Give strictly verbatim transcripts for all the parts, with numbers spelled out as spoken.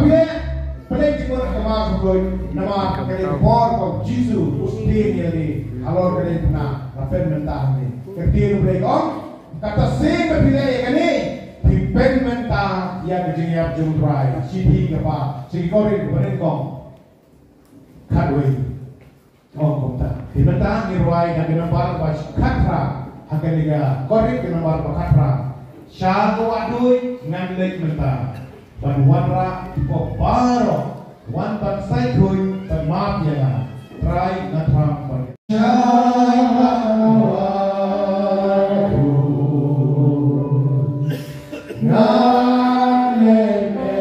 Pynleit, pynleit jingmut ha khmat ka khuid, namar kane ka por ba u Jisu u sheptieng ïa lade halor kane ka tnat, la pynmynta hangne. Ka ktien U Blei ka ong, kata shisien ba phi leh ïa kane, phi pynmynta ïa ka jingïap jong U Trai. Shithi kaba, sha ki Korinth kaba nyngkong, khatwei. Ong kumta. Te mynta ngin rwai na ka nombar ba khatphra. Ha kane ka Korinth ka nombar ba khatphra. Sha ka wah duh ngan leit mynta ban wanrah ïa phi baroh. Wan ban sait khuid ban map ïa nga. Trai nga thrang ban. Sha ka wah duh ngan leit mynta.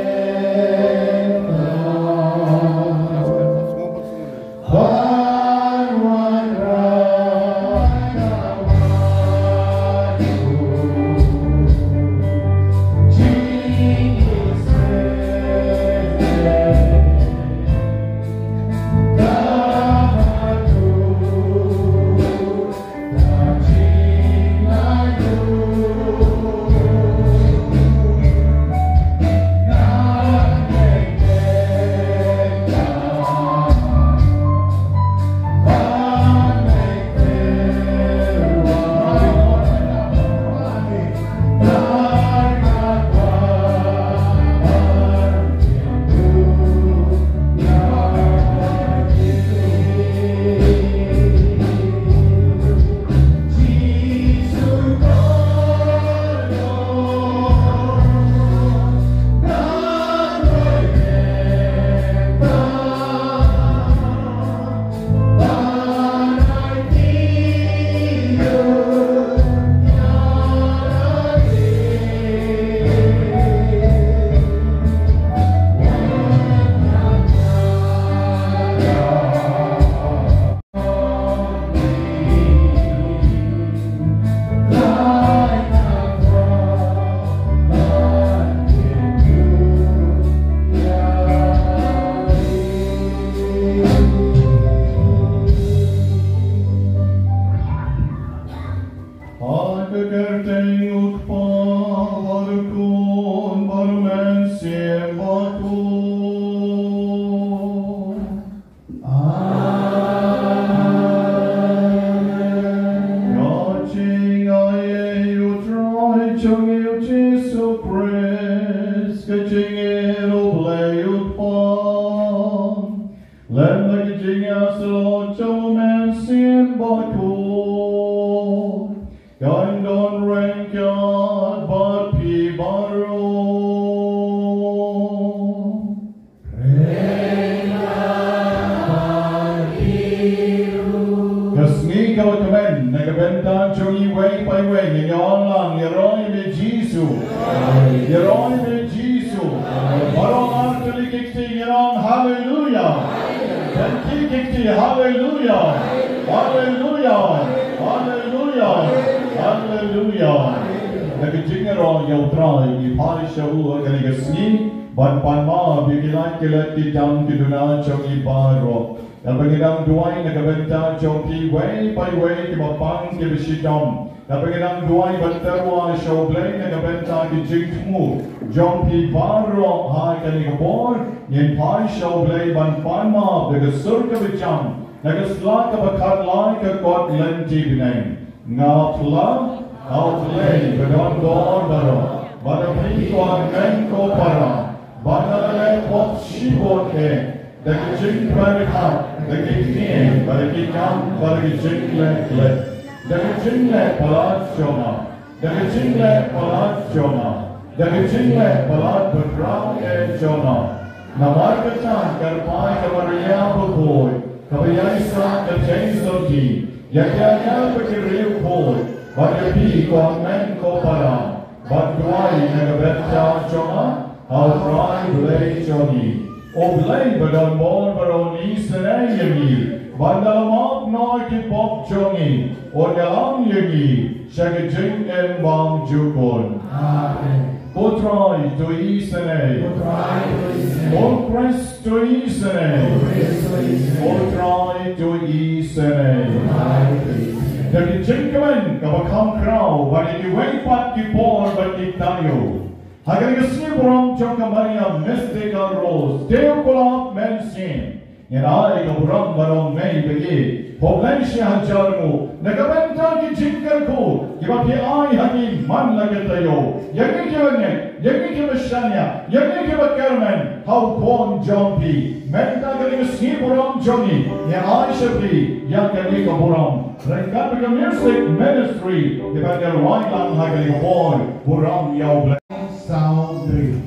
Ha ka kyrteng U Kpa bad U Khun bad U Mynsiem Bakhuid. Amen. Ka jingaiei U Trai jong ngi U Jisu Khrist, ka jingïeit U Blei U Kpa, lem bad ka jingïasyllok jong U Mynsiem Bakhuid, kan don ryngkat bad phi baroh. Ka sngi kaba kmen, na ka bynta jong iwei pa iwei, ngin ïa ong lang, ïaroh ïa me Jisu. Ïaroh ïa me Jisu. Baroh ar tylli ki kti, ïaroh Haleluya. Bad ki kti, Haleluya. Haleluya. Haleluya. Haleluya. Da ka jingïaroh ïa U Trai, ngi phai sha u ha kane ka sngi ban pan map ïa ki lait ki leit ki jam ki duna jong ngi baroh. Naba ngi dang duwai na ka bynta jong phi iwei pa iwei kiba pang kiba shitom. Naba ngi dang duwai ban tyrwa sha U Blei na ka bynta ki jingthmu jong phi baroh ha kane ka por. Ngin phai sha U Blei ban pan map da ka sur kaba jam, na ka sla kaba khatlai ka kot lynti bneng. Nga phla ha U Blei ba don bor baroh, ba da phi ko hynmen ko para, ba da leh pop shibun eh, da ka jingpyrkhat, da ki kti, ba da ki kam, ba da ki jingleh leh, da ka jingleh palat jong nga, da ka jingleh palat jong nga, da ka jingleh palat ba khraw eh jong nga. Namar kata, kyrpad ka Maria bakhuid, kaba ïaisah ka jingsotti ïa ki aniar bad ki riewkhuid, bad ïa phi ko hynmen ko para, ban duwai na ka bynta jong nga ha U Trai Blei jong ngi. U Blei ba don bor baroh un isynei ïa ngi, bad un da la map noh ki pop jong ngi, un ïalam ïa ngi sha ka jingim bymjukut. Amen. Ko Trai to isynei. Ko Trai to isynei. Ko Khrist to isynei. Ko Khrist to isynei. Ko Trai to isynei. Ko Trai to isynei. Da ka jingkmen kaba kham khraw, bad ïa kiwei pat ki por bad ki taïew, Ha kane ka sngi burom jong ka Maria Mystical Rose, dei u kulap mynsiem. Ngin ai ka burom baroh mei bad ïeit. Khublei shi hajar nguh na ka bynta ki jingkyrkhu kiba phi ai ha ngi man la ka taïew. Ïa ngi kiba ngeit, ïa ngi kiba shaniah, ïa ngi kiba kyrmen ha u Khun jong phi. Mynta kane ka sngi burom jong ngi, ngi ai sha phi ïa kane ka burom. Ryngkat bad ka music ministry, kiba ngi rwai lang ha kane ka por, burom ïa U Blei. Sound three.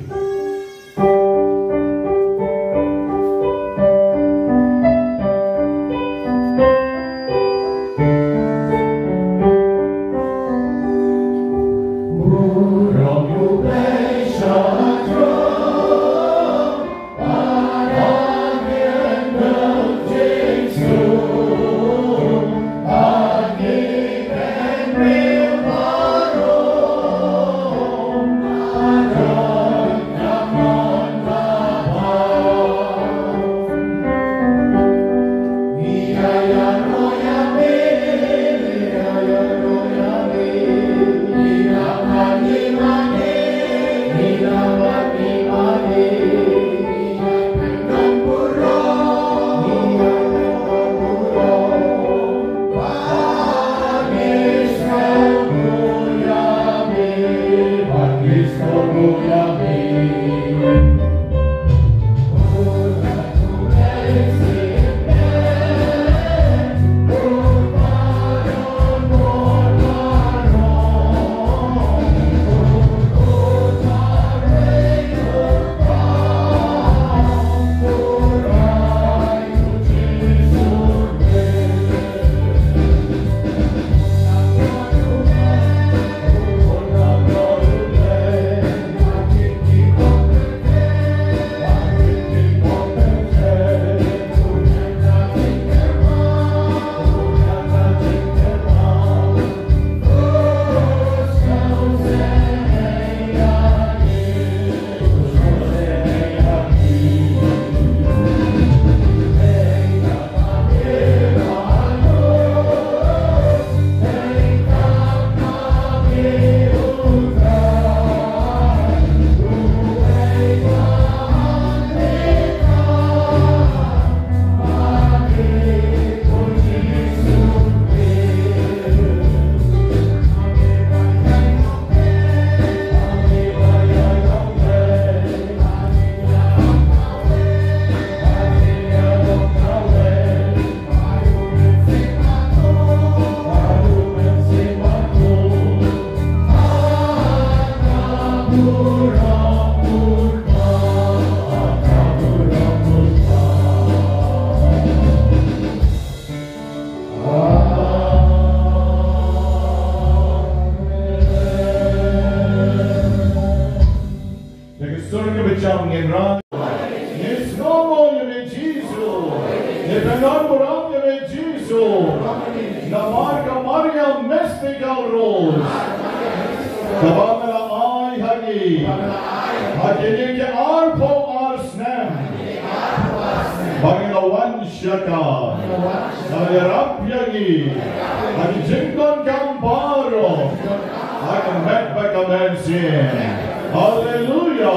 Te ka sur kaba jam ngin rang. Ngi sngewbha ïa me Jisu. Ngi pynlong burom ïa me Jisu. Namar ka Maria Mystical Rose, kaba me la ai ha ngi, ha kine ki arphew ar snem ba ngi la wan sha ka. Ka la ïarap ïa ngi ha ki jingdonkam baroh, ha ka met bad ka mynsiem. Haleluya.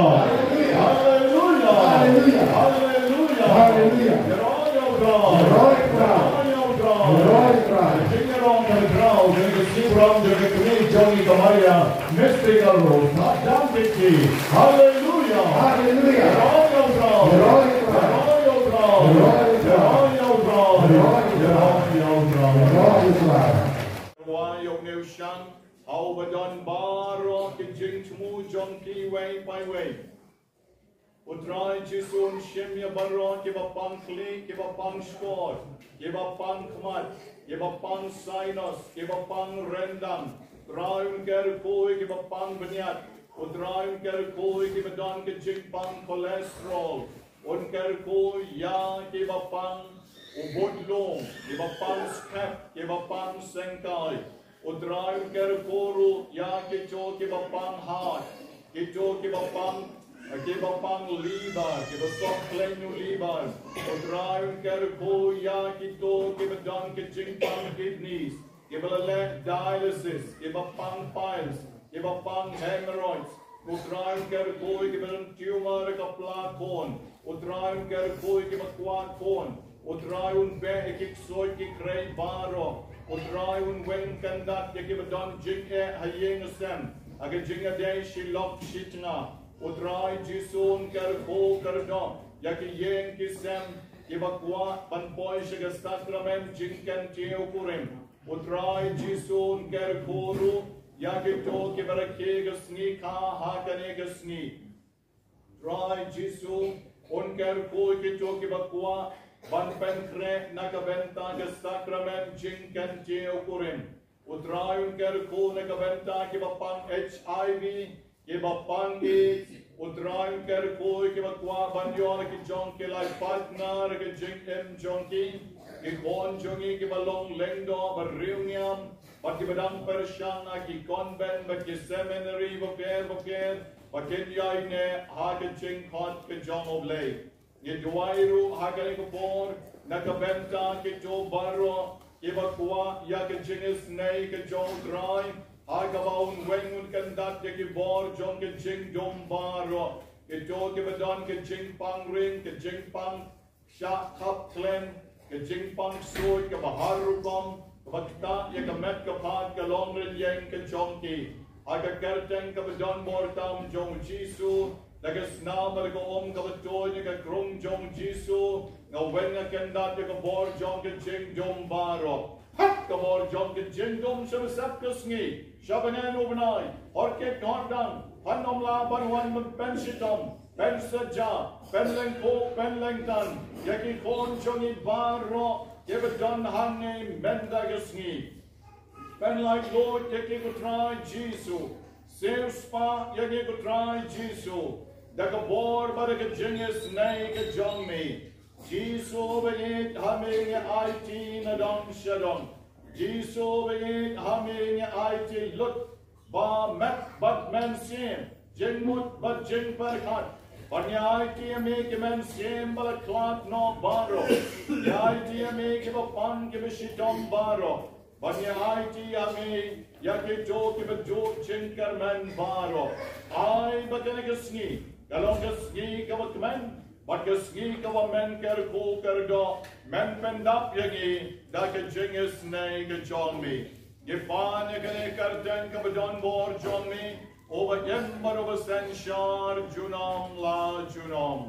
Haleluya. Haleluya. Haleluya. Haleluya. Ïaroh ïa U Trai. Ïaroh ïa U Trai. Ïaroh ïa U Trai. Ïaroh ïa U Trai. Ka jingïaroh kaba khraw, ka jingïaroh kaba khraw jong ka Maria Mystical Rose. Thad jam beit. Haleluya. Haleluya. Ïaroh ïa U Trai. Ïaroh ïa U Trai. Ïaroh ïa U Trai. Ïaroh ïa U Trai. Ïaroh ïa U Trai. Ïaroh ïa U Trai. Wa ïa u Newshan, ha uba don baroh ki jingthmu jong kiwei pa iwei. U Trai Jisu un shim ïa baroh kiba pang khlieh, kiba pang shkor, kiba pang khmat, kiba pang sinus, kiba pang ryndang. Trai un kyrkhu ïa kiba pang bniat. U Trai un kyrkhu ïa kiba don ka jingpang cholesterol. Un kyrkhu ïa kiba pang u budlung, kiba pang skep, kiba pang sengkai. U Trai un kyrkhu ruh ïa kito kiba pang heart, kito kiba pang, kiba pang liver, kiba sop khlem u liver. U Trai un kyrkhu ïa kito kiba don ka jingpang kidneys, kiba la leh dialysis, kiba pang piles, kiba pang hemorrhoids. U Trai un kyrkhu ïa kiba don tumor ha ka pla khun. U Trai un kyrkhu ïa kiba kwah khun. U Trai un beh ïa ki ksuid ki khrei baroh. U Trai un weng kyndat ïa kiba don jingeh ha ïing ha sem, ha ka jingïadei shi lok shi tnga. U Trai Jisu un kyrkhu kyrdoh ïa ki ïing ki sem kiba kwah ban poi sha ka sakramen jingkyntiew kurim. U Trai Jisu un kyrkhu ruh ïa kito kiba rakhe ka sngi kha ha kane ka sngi. Trai Jisu un kyrkhu ïa kito kiba kwah ban pynkhreh na ka bynta ka sakramen jingkyntiew kurim. U Trai un kyrkhu na ka bynta kiba pang H I V, kiba pang AIDS. U Trai un kyrkhu ïa kiba kwah ban ïoh la ki jong ki life partner ha ka jingim jong ki. Ki khun jong ngi kiba long lyngdoh ba riewniam bad kiba dang pyrshang ha ki convent bad ki seminary bapher bapher ba kin ïaineh ha ka jingkhot ka jong U Blei. Ngi duwai ruh ha kane ka por na ka bynta kito baroh kiba kwah ïa ka jingisynei ka jong U Trai, ha kaba un weng un kyndat ïa ki bor jong ka jingdum baroh. Kito kiba don ka jingpang ring, ka jingpang shah khap khlem, ka jingpang ksuid kaba har rukom, kaba ktah ïa ka met ka phad ka longrynïeng ka jong ki. Ha ka kyrteng kaba don bor tam jong U Jisu, da ka snam bad ka um kaba tuid ha ka krung jong U Jisu, nga weng nga kyndat ïa ka bor jong ka jingdum baroh. Hap ka bor jong ka jingdum sha ba sep ka sngi, sha bneng u bnai, hor kit hor dang, phan ym lah ban wan ban pynshitom, pynsaja, pynlyngkhuh, pynlyngkhan ïa ki khun jong ngi baroh kiba don hangne mynta ka sngi. Pynlait luid ïa ngi ko Trai Jisu. Siewspah ïa ngi ko Trai Jisu da ka bor bad da ka jingisynei ka jong me. Jisu ba ïeit, ha me ngi aiti na dong sha dong. Jisu ba ïeit, ha me ngi aiti lut ba met bad mynsiem, jingmut bad jingpyrkhat. Ba ngi aiti ïa me ki mynsiem ba la khlad noh baroh. Ngi aiti ïa me kiba pang kiba shitom baroh. Ba ngi aiti ïa me ïa kito kiba duh jingkyrmen baroh. Ai ba kane ka sngi ka long ka sngi kaba kmen bad ka sngi kaba men kyrkhu kyrdoh, men pyndap ïa ngi da ka jingisynei ka jong me. Ngi pan ïa kane ka kyrteng kaba don bor jong me, uba im bad uba synshar junom la junom.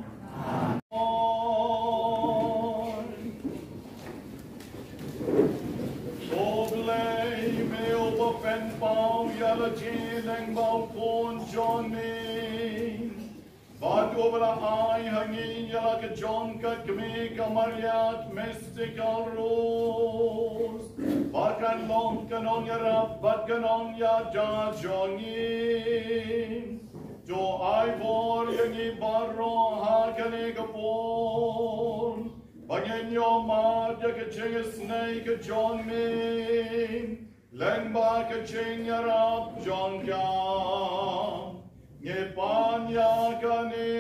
Amen. Ko Blei me uba pynpaw ïa la jingïalang ba u khun jong me. Bad uba la ai ha ngi ïa la ka jong ka kmie ka Maria Mystical Rose, ba kan long ka nongïarap bad ka nongïada jong ngi. To ai bor ïa ngi baroh ha kane ka por ba ngin ïoh mad ïa ka jingisynei ka jong me lyngba ka jingïarap jong ka. Ngi pan ïa kane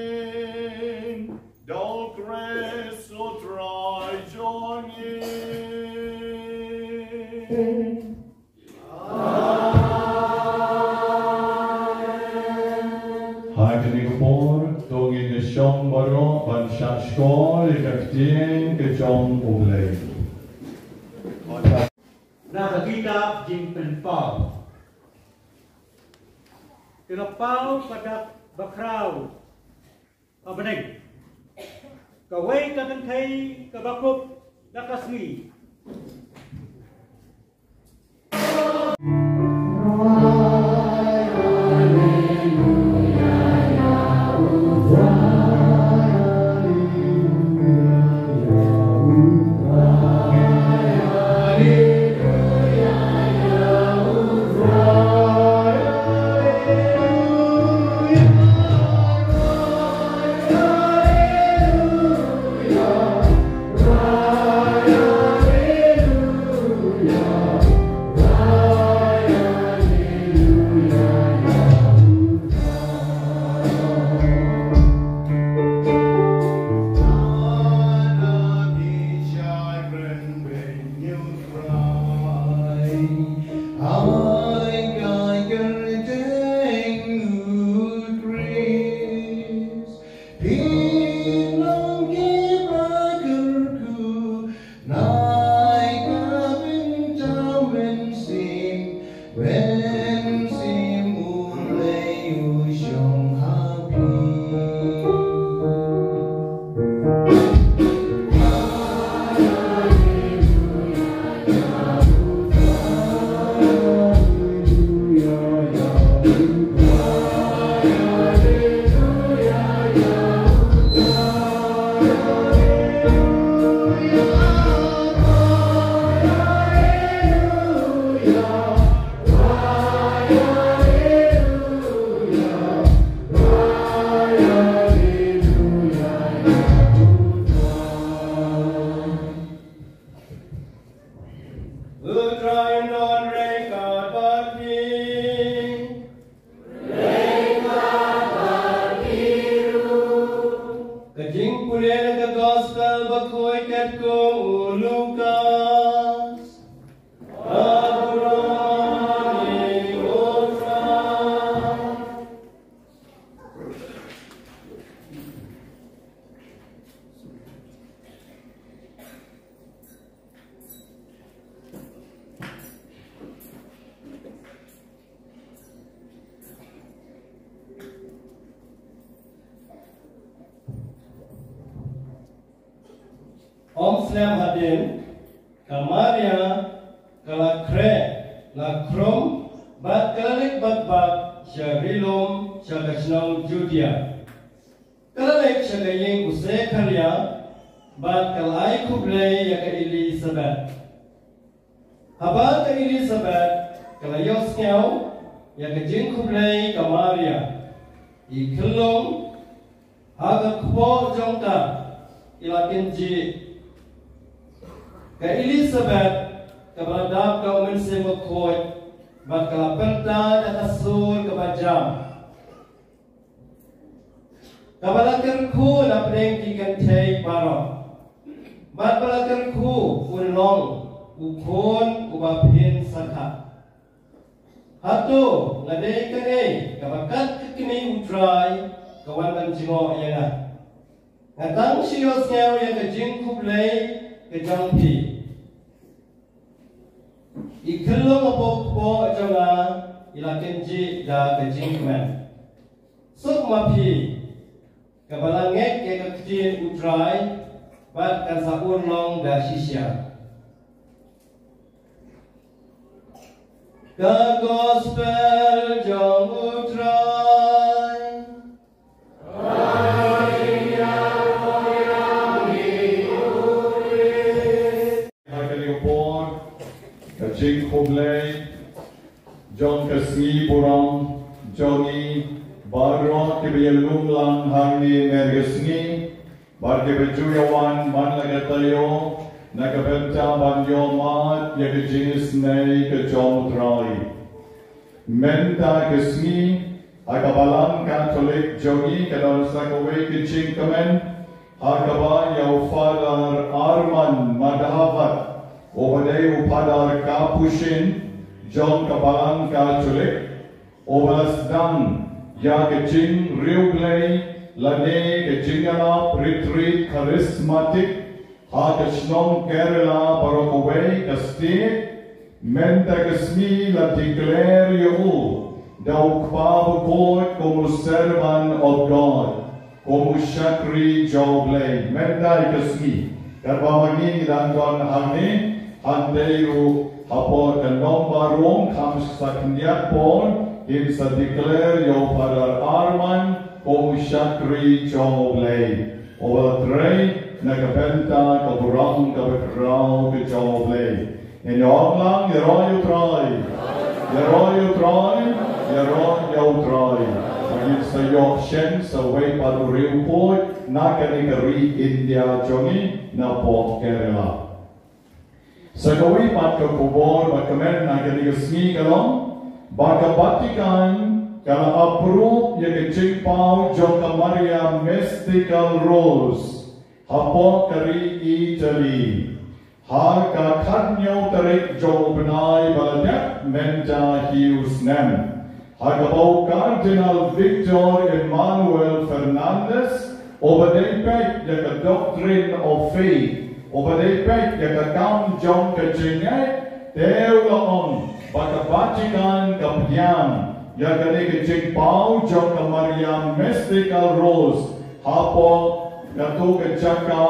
da U Khrist U Trai jong ngi. Ha kane ka por to ngin ïa shong baroh ban shah shkor ïa ka ktien ka jong U Blei. Na ka kitab Jingpynpaw. Te la paw ka dak bakhraw ha bneng, kawei ka kynthei kaba kup da ka sngi. U Trai un don ryngkat bad phi. Ka jingpule na ka Gospel bakhuid katkum u Lukas. Ka burom ïa u Trai. Ym slem hadien, ka Maria ka la khreh, la khrum, bad ka la leit bad bad sha ri lum, sha ka shnong Judia. Ka la leit sha ka ïing u Sekharia, bad ka la ai khublei ïa ka Elisabet. Haba ka Elisabet ka la ïohsngew ïa ka jingkhublei ka Maria, i khyllung ha ka kpoh jong ka i la kynjih. Ka Elisabet kaba la dap da u Mynsiem Bakhuid, bad ka la pynta da ka sur kaba jam, kaba la kyrkhu na pdeng ki kynthei baroh, bad ba la kyrkhu un long u khun uba phin sa khah. Hato nga dei kaei kaba kat ka kmie u Trai ka wan ban jngoh ïa nga? Nga tang shu ïohsngew ïa ka jingkhublei ka jong phi. I khyllung hapoh kpoh jong nga i la kynjih da ka jingkmen. Suk ma phi, kaba la ngeit ïa ka ktien u Trai, bad kan sa urlong da shisha. Ka Gospel jong u Trai. Ha kane ka por, ka jingkhublei jong ka sngi burom jong ngi baroh kiba ïalum lang hangne mynne ka sngi, bad kiba ju ïawan man la ka taïew na ka bynta ban ïohmad ïa ka jingisynei ka jong u Trai. Mynta ka sngi, ha ka Balang Katholik jong ngi ka don sa kawei ka jingkmen, ha kaba ïa u Father Armand Madhavat, uba dei u Father Capuchin jong ka Balang Katholik, uba la sdang ïa ka jingriewblei lane ka jingïalap retreat charismatic ha ka shnong Kerala baroh kawei ka state. Mynta ka sngi la declare ïa u da u Kpa Bakhuid kum u servant of God, kum u shakri jong U Blei. Mynta ka sngi, katba ma ngi ngi dang don hangne, hangtei ruh hapoh ka Nombarong kham sa khyndiat por ngin sa declare ïa u Father Armand kum u shakri jong U Blei, uba la trei na ka bynta ka burom kaba khraw ka jong U Blei. Ngin ïa ong lang, ïaroh ïa U Trai, ïaroh ïa U Trai, ïaroh ïa U Trai. Ngin sa ïoh shen sa wei pat u riewkhuid na kane ka ri India jong ngi, napoh Kerala. Sa kawei pat ka khubor ba kmen na kane ka sngi ka long ba ka Vatican ka la approve ïa ka jingpaw jong ka Maria Mystica Rose hapoh ka ri Italy ha ka khathynñiew tarik jong u bnai ba la dep mynta hi u snem, ha kaba u Cardinal Victor Emmanuel Fernandez Uba dei peit ïa ka Doctrine of Faith, uba dei peit ïa ka kam jong ka jingngeit, te u la ong ba ka Vatican ka pdiang ïa kane ka jingpaw jong ka Maria Mystica Rose hapoh kato ka jaka,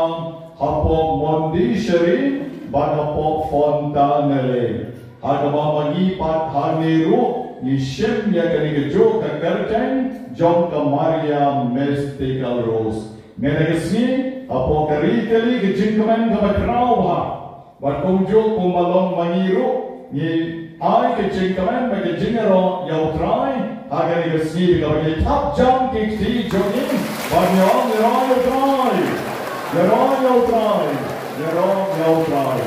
hapoh Mondishery bad hapoh Fontanelle. Ha kaba ma ngi pat hangne ruh ngi shim ïa kane kajuh ka kyrteng jong ka Maria Mystica Rose. Mynta ka sngi hapoh ka ri kali ka jingkmen kaba khraw bha. Bad kumjuh kumba long ma ngi ruh ngi ai ka jingkmen bad ka jingïaroh ïa U Trai ha kane ka sngi kaba ngi thap jam ki kti jong ngi bad ngi ong ïaroh ïa U Trai. Ïaroh ïa U Trai. Ïaroh ïa U Trai.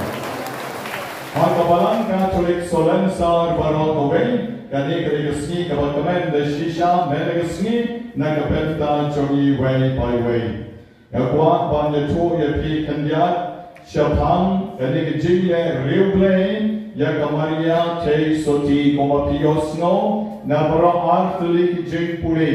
Ha ka Balang Katholik Solensar baroh kawei, kane ka dei ka sngi kaba kmen da shisha mynta ka sngi na ka bynta jong ngi iwei pa iwei. Nga kwah ban ïathuh ïa phi khyndiat shaphang kane ka jingleh riewblei ïa ka Maria Theisotti. Kumba phi ïohsngew na baroh ar tylli ki jingpule.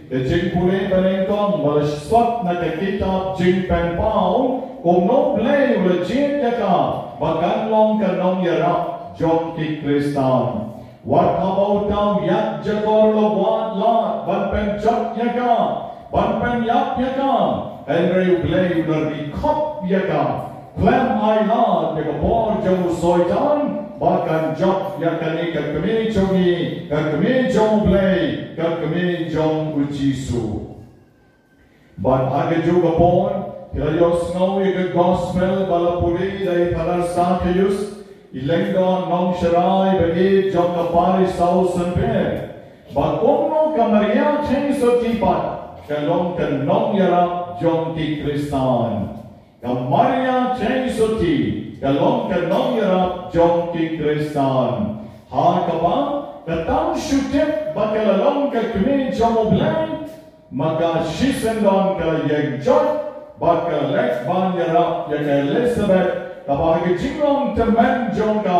Ka jingpule ba nyngkong ba la sot na ka kitab Jingpynpaw, kumno U Blei u la jied ïa ka ba kan long ka nongïarap jong ki Khristan. Wat haba uta u ïakjakor u la wad lad ban pynjot ïa ka, ban pynïap ïa ka, hynrei U Blei u la ri khop ïa ka. Khlem ailad ïa ka bor jong u Soitan ba kan jop ïa kane ka kmie jong ngi, ka kmie jong U Blei, ka kmie jong u Jisu. Bad ha kajuh ka por phi la ïohsngew ïa ka gospel ba la pule da i Father Sergius, i lyngdoh nongsharai ba ïeit jong ka parish South Saint Peter, ba kumno ka Maria Theisotti pat ka long ka nongïarap jong ki Khristan. Ka Maria Theisotti ka long ka nongïarap jong ki Khristan. Ha kaba ka tang shu tip ba ka la long ka kmie jong U Blei, ma ka shisyndon ka la ïeng jot bad ka la leit ban ïarap ïa ka Elizabeth, kaba ha ka jinglong tymmen jong ka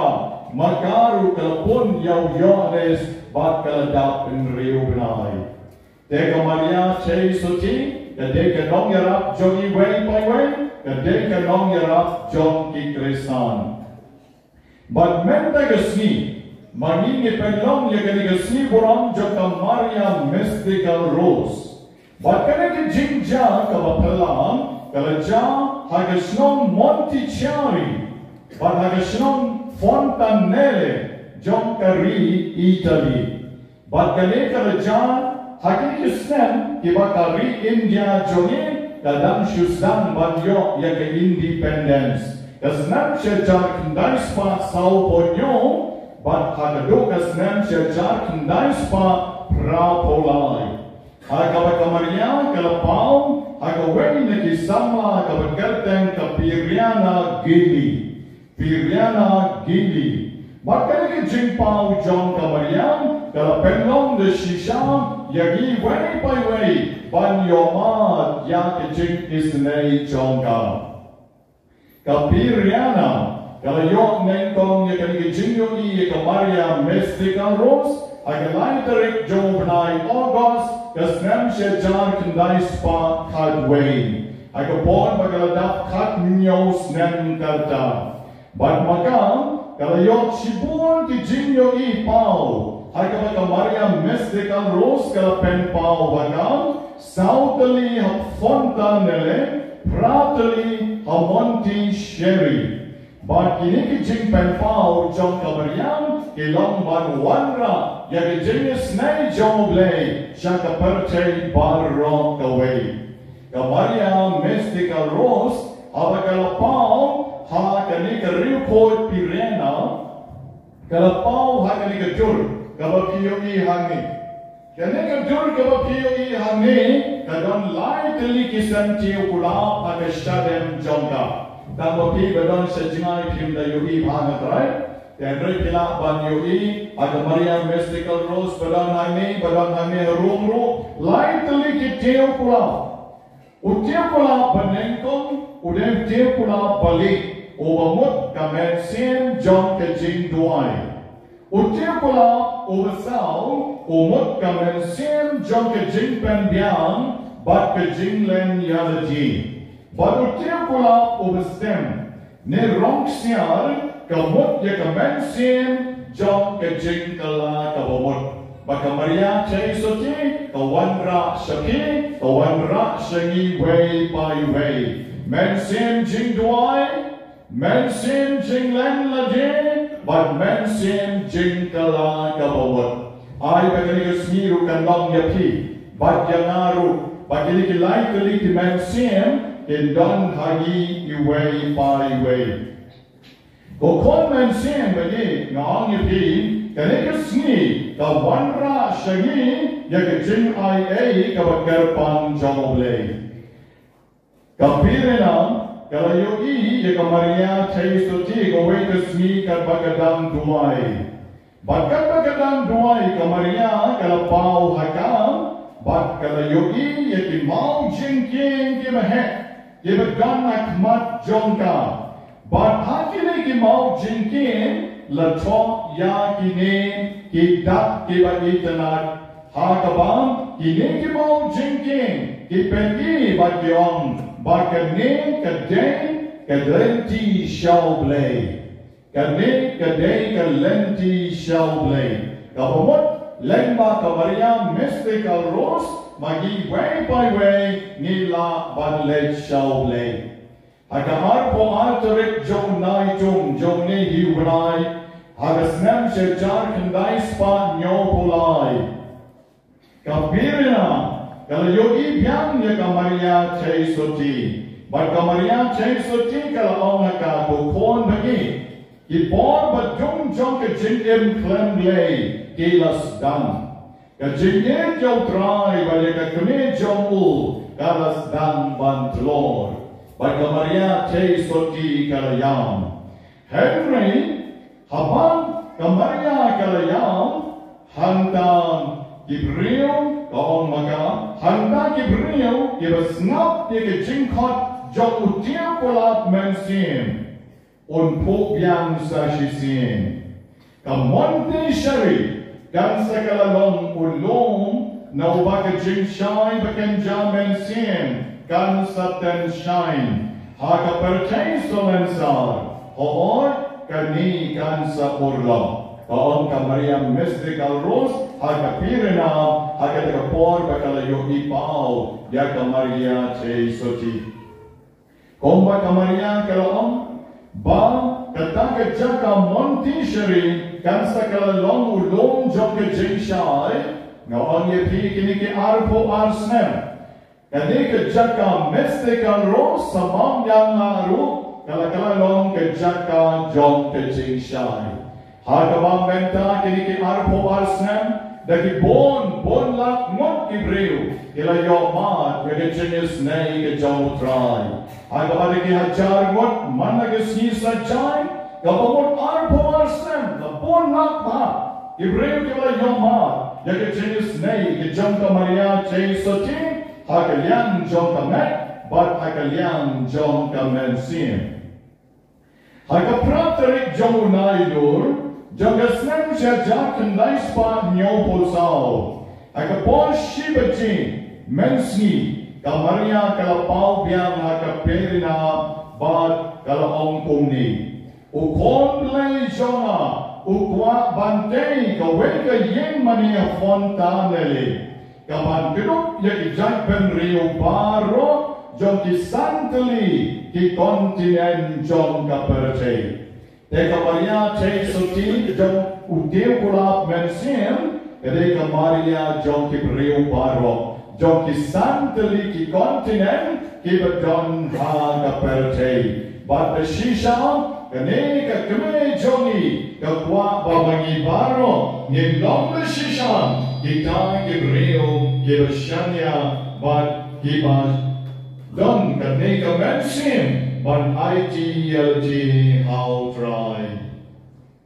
ma ka ruh ka la pun ïa u Ïoannis bad ka la dap hynriew bnai. Te ka Maria Theisotti ka dei ka nongïarap jong iwei pa iwei, ka dei ka nongïarap jong ki Khristan. Bad mynta ka sngi ma ngi ngi pynlong ïa kane ka sngi burom jong ka Maria Mystical Rose. Bad kane ka jingjia kaba phylla ka la jia ha ka shnong Montichiari bad ha ka shnong Fontanelle jong ka ri Italy. Bad kane ka la jia ha kine ki snem kiba ka ri India jong ngi ka dang shu sdang ban ïoh ïa ka independence. Ka snem shi hajar khyndai spah sawphew hynñiew bad ha kaduh ka snem shi hajar khyndai spah phraphew lai. Ha kaba ka Maria ka la paw ha kawei na ki samla kaba kyrteng ka Piriana Gili. Piriana Gili. Bad kane ka jingpaw jong ka Maria ka la pynlong da shisha ïa ngi iwei pa iwei ban ïohmad ïa ka jingisynei jong ka. Ka Piriana ka la ïoh nyngkong ïa kane ka jingïohi ïa ka Maria Mystical Rose ha ka lai tarik jong u bnai August ka snem shi hajar khyndai spah khatwei. Ha ka por ba ka la dap khathynñiew snem ka rta. Bad ma ka ka la ïoh shibun ki jingïohi paw ha kaba ka Maria Mystical Rose ka la pynpaw ha ka, saw tylli ha Fontanelle, phra tylli ha Montichiari. Bad kine ki jingpynpaw jong ka Maria ki long ban wanrah ïa ka jingisynei jong U Blei sha ka pyrthei baroh kawei. Ka Maria Mystical Rose haba ka la paw ha kane ka riewkhuid Piriana, ka la paw ha kane ka dur kaba phi ïohi hangne. Kane ka dur kaba phi ïohi hangne ka don lai tylli ki syntiew kulab ha ka shadem jong ka. Tang ba phi ba don sha jngai phim da ïohi bha, hynrei te hynrei phi lah ban ïohi ha ka Maria Mystical Rose ba don hangne, ba don hangne harum ruh, lai tylli ki tiew kulab. U tiew kulab ba nyngkong u dei u tiew kulab ba lieh uba mut ka mynsiem jong ka jingduwai. U tiew kulab uba saw u mut ka mynsiem jong ka jingpynbiang, bad ka jinglen ïa lade. Bad u Tiapulap u ba stem ne rong ksiar ka mut ïa ka mynsiem jong ka jingkylla kaba mut. Bad ka Maria Theisotti ka wanrah sha phi, ka wanrah sha ngi wei pa wei. Mynsiem jingduwai, mynsiem jinglen lade, bad mynsiem jingkylla kaba mut. Ai ba kane ka sngi ruh kan long ïa phi bad ïa nga ruh, ba kine ki lai tylli ki mynsiem kin don ha ngi iwei pa iwei. Ko khun mynsiem, ba ngi, nga ong ïa phi, kane ka sngi ka wanrah sha ngi ïa ka jingaiei kaba kyrpang jong U Blei. Ka Pirina ka la ïohi ïa ka Maria Theisotti kawei ka sngi katba ka dang duwai. Bad katba ka dang duwai ka Maria ka la paw ha ka, bad ka la ïohi ïa ki maw jingkieng kiba heh kiba don ha khmat jong ka. Bad ha kine ki maw jingkieng la thoh ïa kine ki dak kiba itynnad. Ha kaba kine ki maw jingkieng ki pyni bad ki ong ba kane ka dei ka lynti sha U Blei. Kane ka dei ka lynti sha U Blei. Kaba mut lyngba ka Maria Mystical Rose ma ngi wei pa wei ngi lah ban leit sha U Blei. Ha ka arphew ar tarik jong u Naitung jong une hi u bnai, ha ka snem shi hajar khyndai spah hynñiewphew lai, ka Pirina ka la ïohi biang ïa ka Maria Theisotti. Bad ka Maria Theisotti ka la ong ha ka, ko khun ba ngi, ki por ba dum jong ka jingim khlem Blei ki la sdang. Ka jingïeit ïa U Trai bad ïa ka kmie jong u ka la sdang ban tlot. Bad ka Maria Theisotti ka la ïam. Hynrei haba ka Maria ka la ïam, hangta ki briew, ka ong ma ka, hangta ki briew kiba sngap ïa ka jingkhot jong u Tiapulap mynsiem, un phuh biang sa shisien. Ka Montessori kan sa ka la long u lum na uba ka jingshai ba kynja mynsiem kan sa tynshai. Ha ka pyrthei salonsar, hooid, kane kan sa urlong. Ka ong ka Maria Mystical Rose ha ka Pirina, ha kata ka por ba ka la ïohi paw ïa ka Maria Theisotti. Kumba ka Maria ka la ong ba kata ka jaka Montessori kan sa ka la long u lum jong ka jingshai, nga ong ïa phi, kine ki arphew ar snem, kane ka jaka Mystical Rose, sa bam ïa nga ruh ka la, ka la long ka jaka jong ka jingshai. Ha kaba mynta kine ki arphew ar snem, da ki bun bun lak ngut ki briew ki la ïoh mad ïa ka jingisynei ka jong U Trai. Ha kaba da ki hajar ngut man la ka sngi Saitjaiñ, kaba mut arphew ar snem, da bun lak bha ki briew ki la ïoh mad ïa ka jingisynei ka jong ka Maria Theisotti ha ka liang jong ka met bad ha ka liang jong ka mynsiem. Ha ka phra tarik jong u Naidur jong ka snem shi hajar khyndai spah hynñiewphew saw, ha ka por shi baje mynsngi, ka Maria ka la paw biang ha ka Pirina bad ka la ong kumne: U Khun Blei jong nga u kwah ban tei kawei ka ïing mane ha Fontanelle, kaban kdup ïa ki jaitbynriew baroh jong ki san tylli ki kontinent jong ka pyrthei. Te ka Maria Theisotti jong u Tiapulap mynsiem ka dei ka Maria jong ki briew baroh jong ki san tylli ki kontinent kiba don ha ka pyrthei. Bad shisha kane ka kmie jong ngi ka kwah ba ma ngi baroh ngin long shisha kita ki briew kiba shaniah bad kiba don kane ka mynsiem ban aiti ïa lade ha U Trai.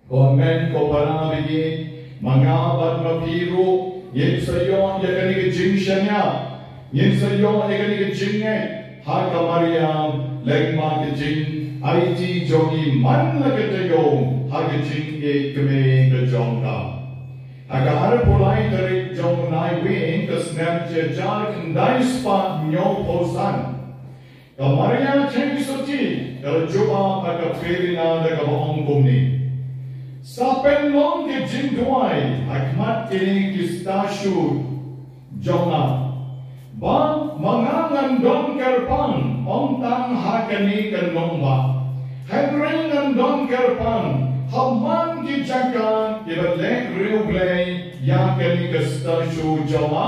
Ko hynmen ko para baieit, ma nga bad ma phi ruh ngin sa ïoh ïa kane ka jingshaniah, ngin sa ïoh ïa kane ka jingngeit ha ka Maria, lyngba ka jingaiti jong ngi man la ka taïew ha ka jingïeit kmie ka jong ka. Ha ka arphew lai tarik jong u Naiwieng ka snem shi hajar khyndai spah hynñiewphew san, ka Maria Theisotti ka la jubab ha ka Pirina da kaba ong kumne: Sa pynlong ka jingduwai ha khmat kine ki statue jong nga, ba ma nga ngan don kyrpang ym tang ha kane ka nongbah, hynrei ngan don kyrpang ha man ki jaka kiba leh riewblei ïa kane ka statue jong nga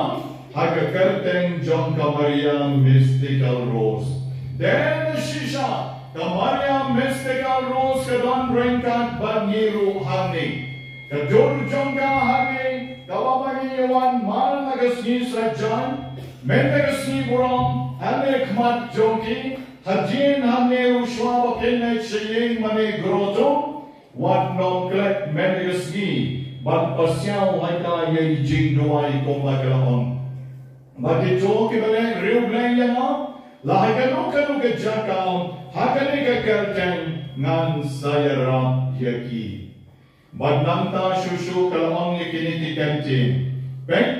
ha ka kyrteng jong ka Maria Mystical Rose. Te shisha ka Maria Mystical Rose ka don ryngkat bad ngi ruh hangne. Ka dur jong ka hangne kaba ma ngi ïa wan man la ka sngi Saitjaiñ, mynta ka sngi burom hangne khmat jong ki, hadien hangne ruh shuwa ba phin leit sha ïing mane grotto, wat nym klet mynta ka sngi ban pasiaw ha ka ïa i jingduwai kumba ka la ong. Bad kito kiba leh riewblei ïa nga la ha kano kano ka jaka ha kane ka kyrteng ngan sa ïarap ïa ki. Bad nangta shuh shuh ka la ong ïa kine ki kyntien: Peit,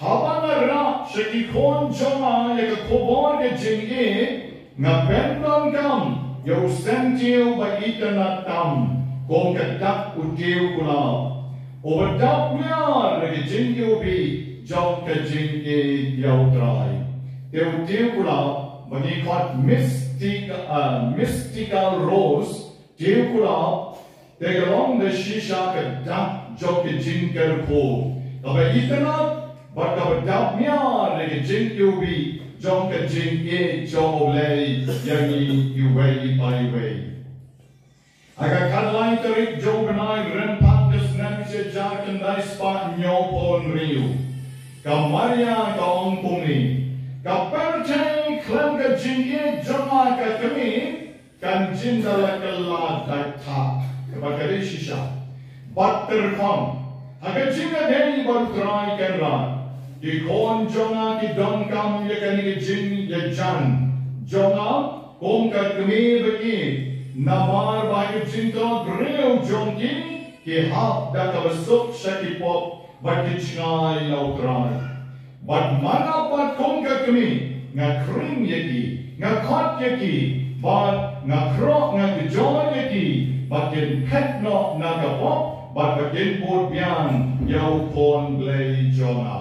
haba nga rah sha ki khun jong nga ïa ka khubor ka jingïeit, nga pyndonkam ïa u syntiew ba itynnad tam kum ka dak u tiew kulap uba dap miar da ka jingiwbih jong ka jingïeit ïa U Trai. Te u tiew kulap ba ngi khot mystic, ah, mystical rose, tiew kulap, te ka long da shisha ka dak jong ka jingkyrkhu kaba itynnad bad kaba dap miar da ka jingiwbih jong ka jingïeit jong U Blei ïa ngi iwei pa iwei. Ha ka khatlai tarik jong u bnai Rymphang ka snem shi hajar khyndai spah hynñiewphew hynriew, ka Maria ka ong kumne: Ka pyrthei khlem ka jingïeit jong nga ka kmie kan jin da la kylla dait thah. Kaba ka dei shisha. Bad tyrkhong, ha ka jingïadei bad U Trai Kynrad, ki khun jong nga ki donkam ïa kane ka jingïajan jong nga kum ka kmie ba ïeit, namar ba ha ka jingtlot briew jong ki, ki hap da kaba suk sha ki pop bad ki jngai na U Trai. Bad man la pat kum ka kmie nga khring ïa ki, nga khot ïa ki, bad nga khroh, nga kjor ïa ki ba kin phet noh na ka pop bad ba kin bud biang ïa U Khun Blei jong nga.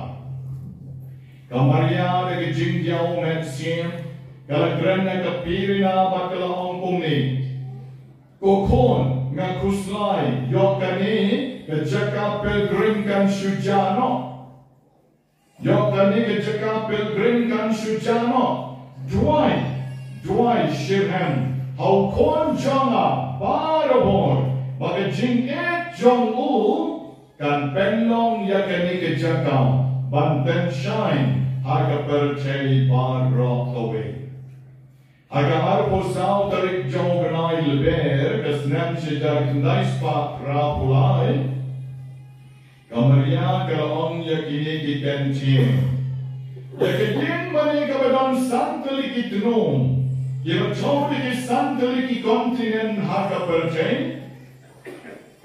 Ka Maria da ka jingdiaw mynsiem ka la kren ha ka Pirina bad ka la ong kumne: Ko khun, nga khuslai, ïoh kane ka jaka pilgrim kan shu jah noh. Ïoh kane ka jaka pilgrim kan shu jah noh. Duwai, duwai shitrhem ha U Khun jong nga barabor ba ka jingïeit jong u kan pynlong ïa kane ka jaka ban pynshai ha ka pyrthei baroh kawei. Ha ka arphew saw tarik jong u bnai Lber ka snem shi hajar khyndai spah phraphew lai, ka Maria ka la ong ïa kine ki kyntien: Ïa ka ïing mane kaba don san tylli ki tnum, kiba thew da ki san tylli ki continent ha ka pyrthei,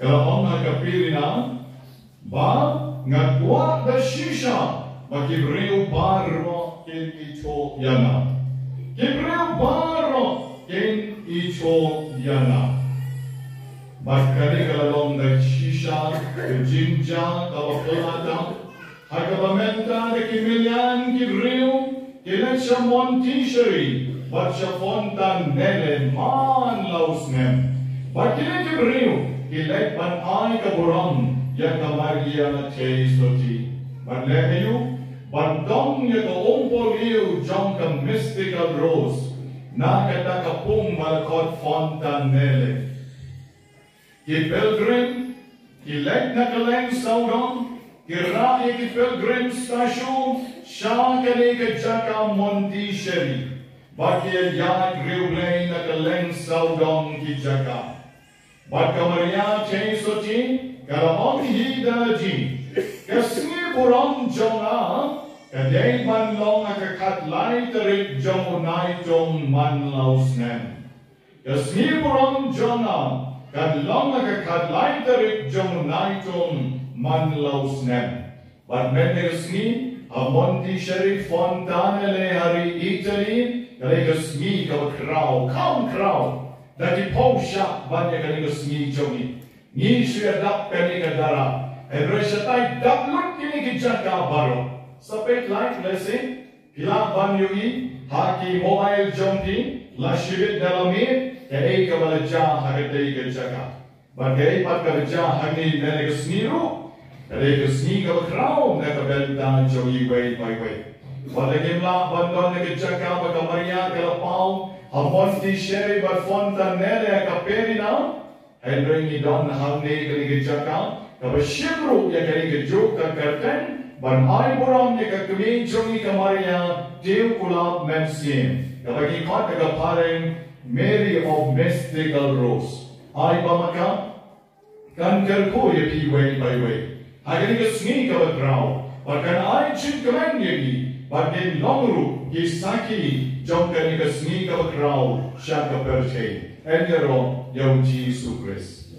ka la ong ha ka Pirina ba nga kwah da shisha ba ki briew baroh kin ithuh ïa nga. Ki briew baroh kin ithuh ïa nga. Bad kane ka la long da shisha ka jingjia kaba phylla tam, ha kaba mynta da ki million ki briew ki leit sha Monticheri bad sha Fontanelle man la u snem. Bad kine ki briew ki leit ban ai ka burom ïa ka Maria Theisotti. Bad leh aïu? Ban tong ïa ka umpohliew jong ka Mystical Rose na kata ka pung ba la khot Fontanelle. Ki pilgrim ki leit na kylleng sawdong, ki rah ïa ki pilgrim statue sha kane ka jaka Monticheri, bad ki ïaid riewblei na kylleng sawdong ki jaka. Bad ka Maria Theisotti ka la ong hi da lade: Ka sngi burom jong nga ka dei ban long ha ka khatlai tarik jong u Naitung man la u snem. Ka sngi burom jong nga kan long ha ka khatlai tarik jong u Naitung man la u snem. Bad mynne ka sngi, ha Monticelli Fontana le ha ri Italy, ka dei ka sngi kaba khraw, kham khraw. Da ki phew shah ban ïa kane ka sngi jong ngi. Ngi shu ïa dap kane ka dara. Hynrei shatai dap lut kine ki jaka baroh. Sa peit lait lehse. Phi lah ban ïohi ha ki mobile jong phi, la shibit da la miet, kaei kaba la jia ha katei ka jaka. Bad kaei pat kaba jia hangne mynne ka sngi ruh. Ka dei ka sngi kaba khraw na ka bynta jong ngi iwei pa iwei. Wat la ngim lah ban don ha ka jaka ba ka Maria ka la paw ha Monticelli bad Fontanelle ha ka Penina. Hynrei ngi don hangne kane ka jaka kaba shim ruh ïa kane ka juk ka kyrteng ban ai burom ïa ka kmie jong ngi ka Maria Teukulap Mynsiem, kaba ngi khot da ka phareng Mary of Mystical Rose. Ai ba ma ka kan kyrkhu ïa phi iwei pa iwei ha kane ka sngi kaba khraw, bad kan ai jingkmen ïa ngi ban ngin long ruh ki sakhi jong kane ka sngi kaba khraw sha ka pyrthei. Yn ïaroh ïa u Jisu Khrist.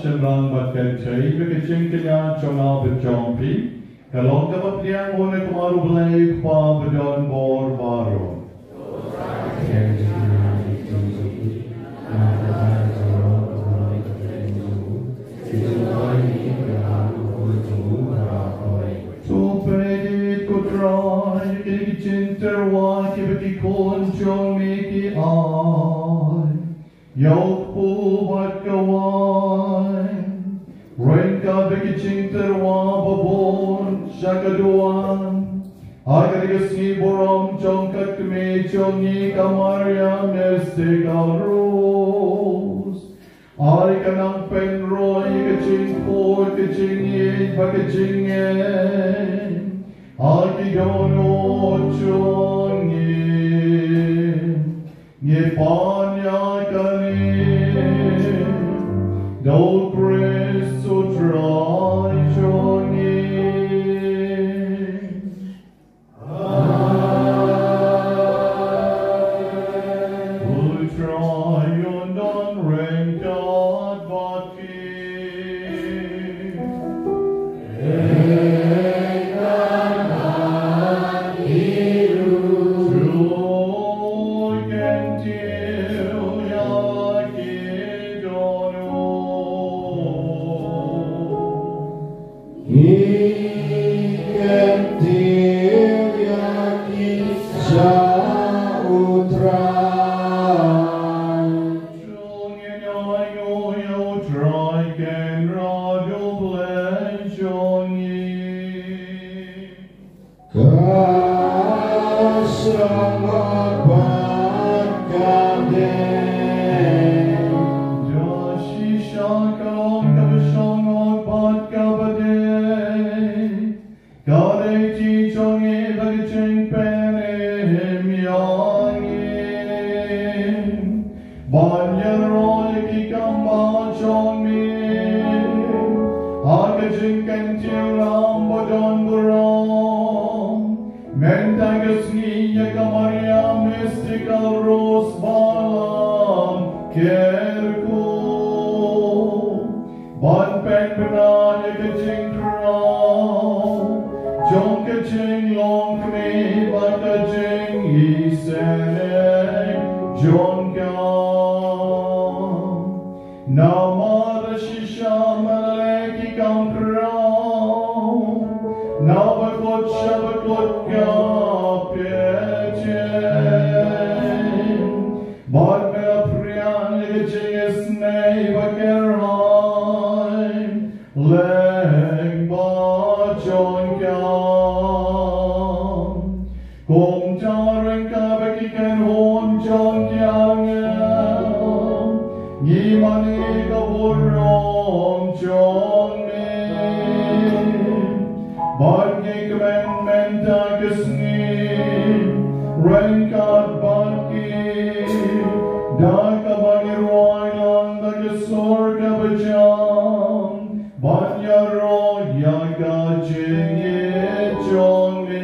Shynrang bad kynthei, ba ka jingkñia jong nga bad jong phi ka long kaba pdiang bun ha khmat U Blei U Kpa badonbor baroh. To pynïadei, ko Trai, ïa kine ki jingtyrwa kiba ki khun jong me ki ai ïa u kpu bad ka waiñ, ryngkat bad ki jingtyrwa ba bun sha ka duwan, ha kane ka sngi burom jong ka Kmie jong ngi ka Maria Mystic Rose. Ai ka nang pynroi ïa ka jingkhuid, ka jingïeit bad ka jingngeit ha ki dohnud jong ngi. Ngi pan ïa kane da U Khrist U Trai jong ngi. U Trai un don ryngkat bad phi. To kyntiew ïa ki dohnud. Ngi kyntiew ïa ki sha U Trai. To ngin ainguh ïa U Trai Kynrad U Blei jong ngi. Ka shong bad ka dei. Da shisha ka long kaba shong bad kaba dei. Ka dei ti jong ngi bad ka jingpynim ïa ngi ban ïaroh ïa ki kam ba jong me ha ka jingkyntiew lam ba don burom. Mynta ka sngi ïa ka Maria Mystic Rose ba la kyrkhu ban pynbna ïa ka jingkhraw jong ka jinglong kmie bad ka jingisynei jong ka. Namar shisha me la leh ki kam khraw, naba kut sha ba kut ka pyrthei. Bad me la phriang ïa ka jingisynei ba kyrhai lyngba jong ka. Kumta ryngkat bad ki kynhun jong ki angel, ngi mane ka burom jong me. Bad ngi kmen mynta ka sngi ryngkat bad ki, da kaba ngi rwai lang da ka sur kaba jam, ban ïaroh ïa ka jingïeit jong me.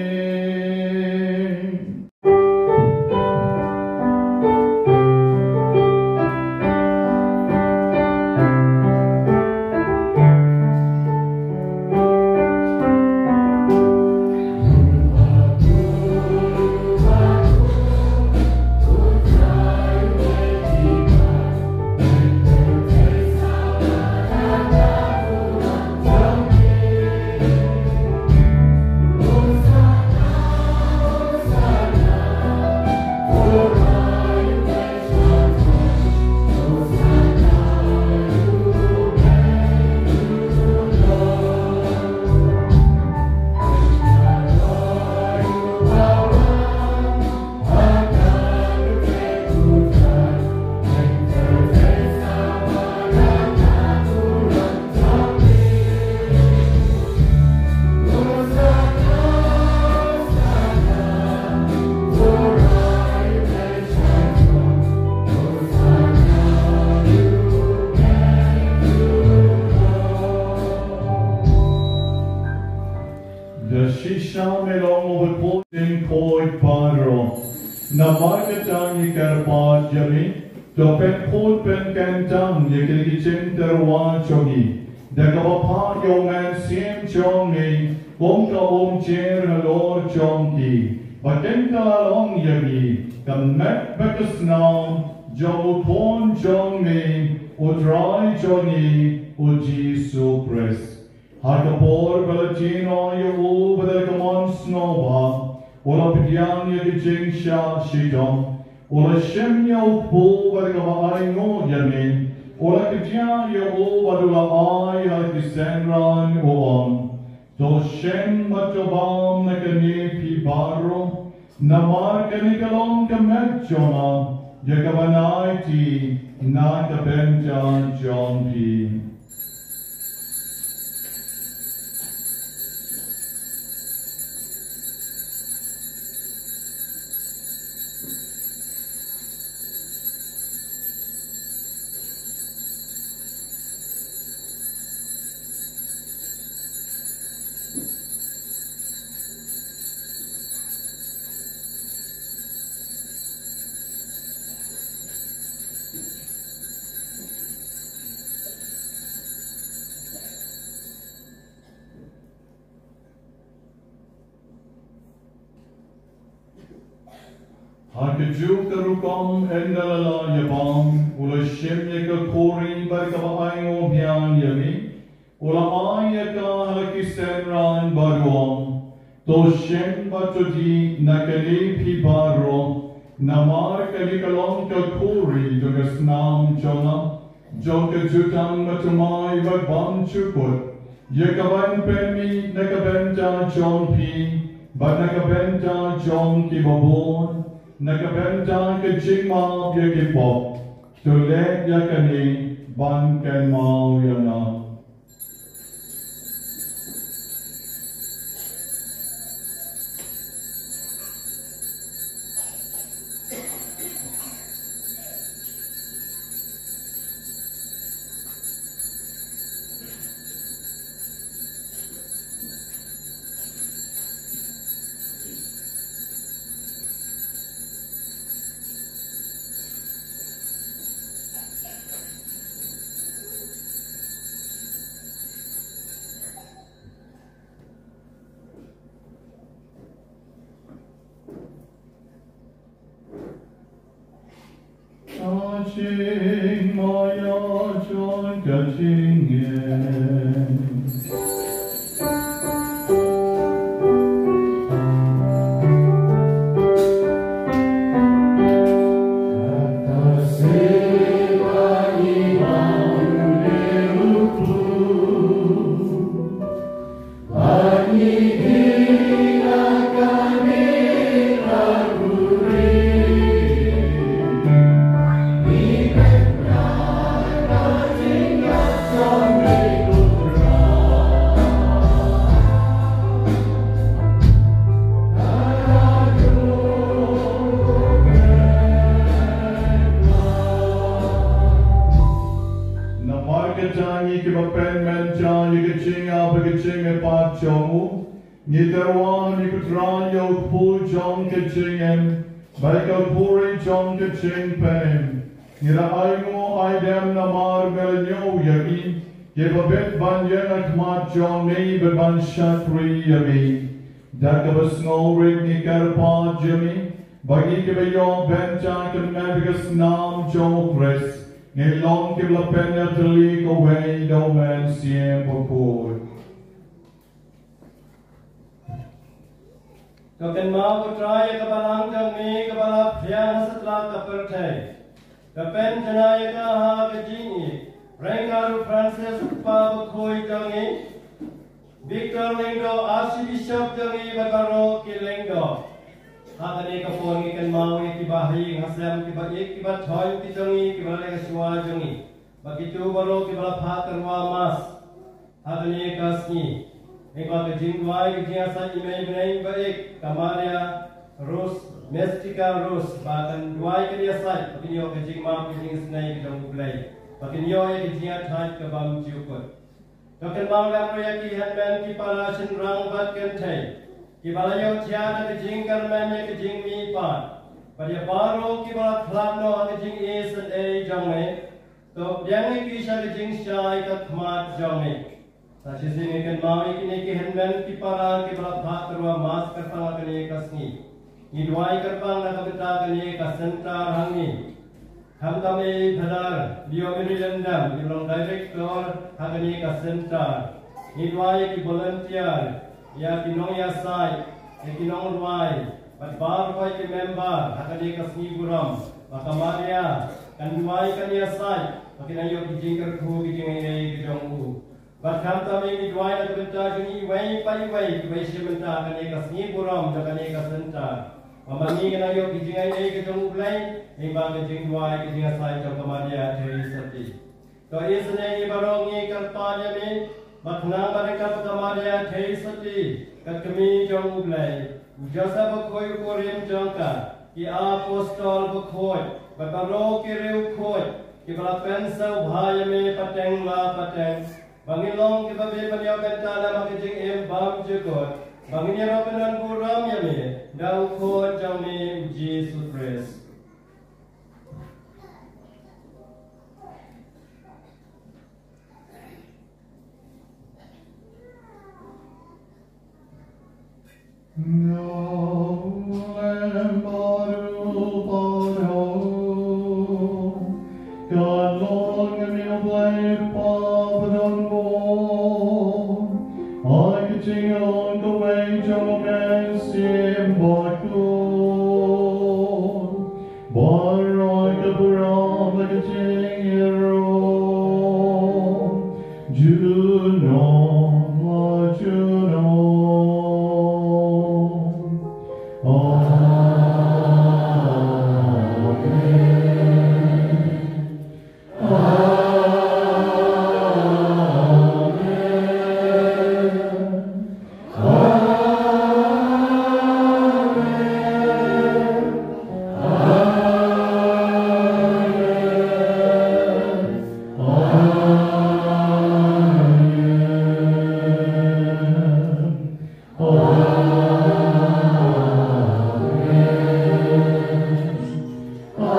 Da shisha me long u bakhuid jingkhuid baroh. Namar kata ngi kyrpad ïa me, To pynphut pynkyntang ïa kine ki jingtyrwa jong ngi da kaba phah ïa u Mynsiem jong me kum ka umjer halor jong ki, ba kin kylla long ïa ngi ka met bad ka snam jong u Khun jong me, u Trai jong ngi, u Jisu Khrist. Ha ka por ba la jngai ïa u bad da ka mon sngewbha, u la pdiang ïa ka jingshah shitom, u la shim ïa u kpu bad da kaba ainguh ïa me, u la kdiah ïa u bad u la ai ha ki synran, u ong: To shim bad to bam na kane phi baroh, namar kane ka long ka met jong nga, ïa kaba ngan aiti na ka bynta jong phi. Ha kajuh ka rukom, ynda la lah ïa bam, u la shim ïa ka khuri bad kaba ainguh biang ïa me, u la ai ïa ka ha la ki synran bad u ong: To shim bad to dih na kane phi baroh, namar kane ka long ka khuri jong ka snam jong nga, jong ka jutang bad thymmai bad bymjukut, ïa kaban pynmih na ka bynta jong phi bad na ka bynta jong kiba bun, na ka bynta ka jingmap ïa ki pop. To leh ïa kane ban kynmaw ïa nga. Ka jingmaïa jong ka jingim. Namar kata ngi kiba pynmynta ïa ka jingïap bad ka jingmihpat jong u, ngi tyrwa ha me ko Trai ïa u kpu jong ka jingim bad ka khuri jong ka jingpynim. Ngi la ainguh aidem namar me la ñiew ïa ngi, kiba bit ban ïeng ha khmat jong me bad ban shakri ïa me. Da kaba sngewrit ngi kyrpad ïa me ba ngi kiba ïoh bynta ka met ka snam jong u Khrist, ngi long kiba la pynïatylli kawei da u Mynsiem Bakhuid. To kynmaw ko Trai ïa ka balang jong me kaba la phiah ha satlak ka pyrthei. To pynjanai ïa ka ha ka jingïeit. Ryngkat u Francis u kpa bakhuid jong ngi, Victor Lyngdoh, Archbishop jong ngi bad baroh ki lyngdoh. Ha kane ka por ngi kynmaw ïa kiba ha ïing ha sem, kiba ïeit kiba thoiñ ki jong ngi, kiba la leh ka shuwa jong ngi. Bad kito baroh kiba la phah tyrwa Mass ha kane ka sngi. Lyngba ka jingduwai ka jingïasaid i mei bneng ba ïeit ka Maria Rose, Mystica Rose, ba kan duwai ka jingïasaid, ba kin ïoh ka jingmap ka jingisynei ka jong U Blei, ba kin ïoh ïa ka jingïathait ka bymjukut. To kynmaw lem ruh ïa ki hynmen ki para shynrang bad kynthei kiba la ïohthiah da ka jingkyrmen ïa ka jingmihpat. Bad ïa baroh kiba la khlad noh ha ka jingisynei jong me, to pdiang ïa ki sha ka jingshai ka khmat jong me. Sa shisien ngi kynmaw ïa kine ki hynmen ki para kiba la phah tyrwa mass kyrpang ha kane ka sngi. Ngi duwai kyrpang na ka bynta kane ka center ha ngi. Khamtam ïa i Phadar Leo Mary Lyngdoh, i long director ha kane ka center. Ngi duwai ïa ki volunteer, ïa ki nongïasaid, ïa ki nongrwai, bad baroh ki member ha kane ka sngi burom ba ka Maria kan duwai kan ïasaid ba kin ïoh ki jingkyrkhu ki jingaiei ki jong u. Bad khamtam ïa ngi duwai na ka bynta jong iwei pa iwei kiba ïashim bynta ha kane ka sngi burom jong kane ka center. Ba ma ngi ngin ïoh ki jingaiei ki jong U Blei lyngba ka jingduwai ki jingïasaid jong ka Maria Theisotti. To isynei ngi baroh ngi kyrpad ïa me ba khnang ba ryngkat bad ka Maria Theisotti ka kmie jong U Blei, u Joseph bakhuid u kurim jong ka, ki apostol bakhuid bad baroh ki riewkhuid kiba la pynsngewbha ïa me pateng la pateng, ba ngin long kiba bit ban ïoh bynta lem ha ka jingim bymjukut, ba ngin ïarap ban don burom ïa me da u Khun jong me u Jisu Khrist. Nga u lem baroh baroh, ka long ïa me U Blei Pa badonbor, ha ka jinglong kawei jong U Mynsiem Bakhuid. Baroh ka burom bad ka jingïaroh junom la junom. Amen. Amen. Amen. Amen. Amen. Amen. Amen. Amen. Amen. Amen.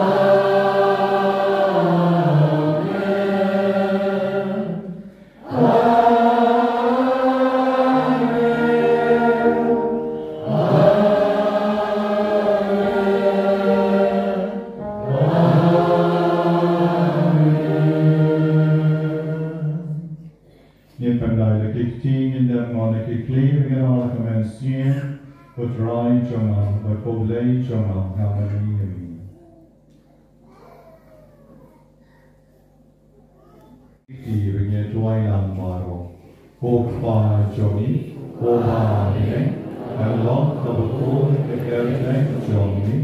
Ngin pyndait la ki kti, ngin dem noh na ki kti, ngin ong la ka mynsiem, Ko Trai jong nga, bad ko Blei jong nga, ha ma ngi ïa mi. Ki ba ngi duwai lang baroh. Ko Kpa jong ngi, ko ba ha bneng, kan long kaba kyrkhu ïa ka kyrteng jong me,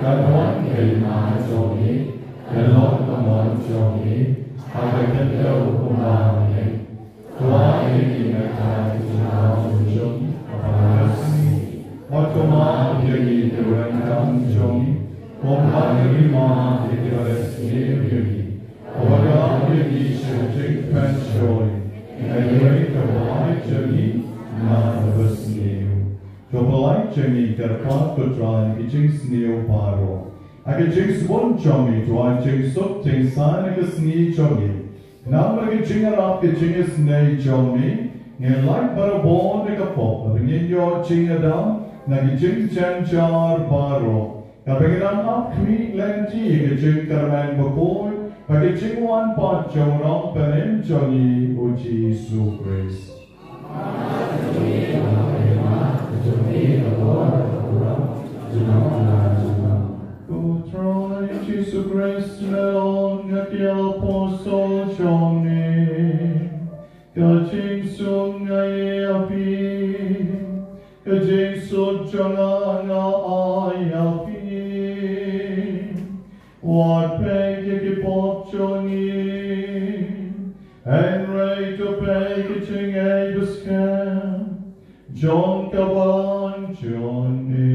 kan wan ka hima jong me, kan long ka mon jong me, ha ka khyndew kumba ha bneng. Duwai ïa ngi, ko Trai, ha ka jingim jong ngi kaba ha ka sngi. Bad kumne ïa ngi ki ryngkat jong ngi, kumba ngi map ïa kiba isynei ïa ngi. Wat ïa ngi sha ka jingpynshoi, hynrei to pynlait jong ngi na kaba sniew. To pynlait jong ngi, kyrpad ko Trai, ïa ki jingsniew baroh. Ha ka jingsbun jong ngi, to ai jingsuk jingsaiñ ha ka sngi jong ngi. Namar ka jingïarap ka jingisynei jong ngi, ngin lait barabor na ka pop, haba ngin ïoh jingïada na ka jingjynjar baroh. Kaba ngin ap khmih lynti ïa ka jingkyrmen bakhuid bad ka jingwan pat jong u Nongpynim jong ngi u Jisu Khrist. Ko Trai Jisu Khrist, me long ha ki apostol jong me, ka jingsuk nga ai ïa phi, ka jingsuk jong nga nga ai ïa phi. Wat peit ïa ki pop jong ngi, hynrei to peit ïa ka jingaiei baskhem jong ka balang jong me.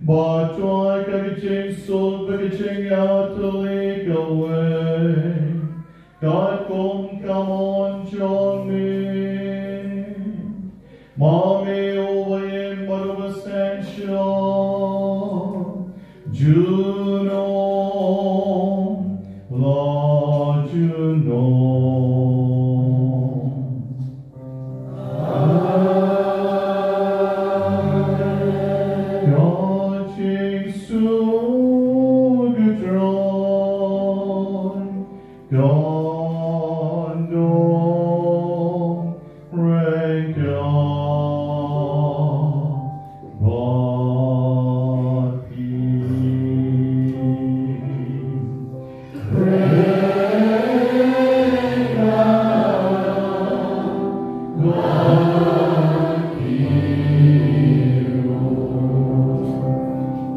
Bad to ai ka jingsuk bad ka jingïatylli kawei, katkum ka mon jong me. Ma me uba im bad uba sngewsih. Junom, la junom. Ka jingsuk trai, kan don reka bad phi. Reka bad phi.